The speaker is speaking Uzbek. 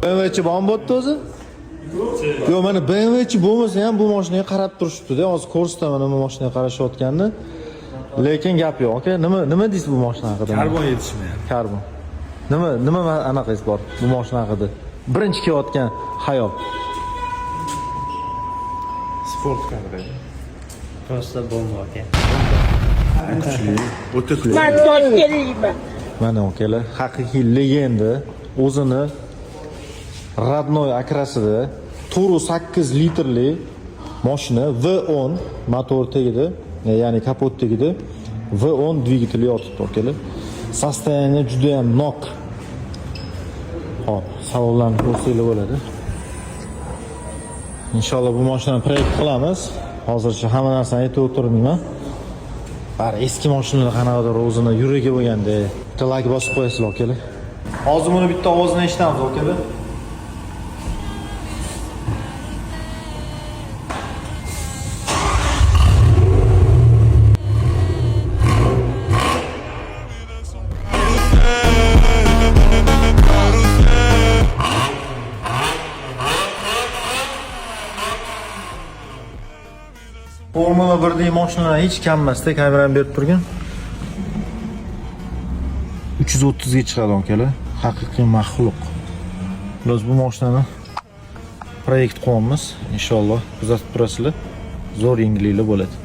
BMWchi bormi bu yerda o'zi? Yo'q, mana BMWchi bo'lmasa ham bu mashinaga qarab turishibdi-da. Hozir ko'rsataman mana bu mashinaga qarashayotganini. Lekin gap yo'q, aka. Nima deysiz bu mashina haqida? Karbon yetishmayapti. Karbon. Nima anaqangiz bor bu mashina haqida? Birinchi kelayotgan xayol. Sport karda. Просто bomba aka. Kuchli, o'ta kuchli. Man Toshkentlikman. Mana akalar, haqiqiy legenda o'zini родной akrasida 4.8 litrli mashina V10 motor tagida, ya'ni kapot tagida V10 dvigateli yotibdi akalar. Состояние juda ham nok. Xo'p, savollarni ko'rsanglar bo'ladi. Inshaalloh bu mashinani proyekt qilamiz. Hozircha hamma narsani aytib o'tirmayman. Bari eski mashinalar qanaqadir o'zini yuragi bo'lganda. Bitta like bosib qo'yasizlar akalar. Hozir buni bitta ovozini eshitamiz akalar. Formula 1 dagi mashinalar hech kam emasda, kamerani berib turgan. 330 ga chiqadi akalar. Haqiqiy maxluq. Biz bu mashinani proyekt qilyapmiz. Inshaalloh kuzatib turasizlar. Zo'r yengilliklar bo'ladi.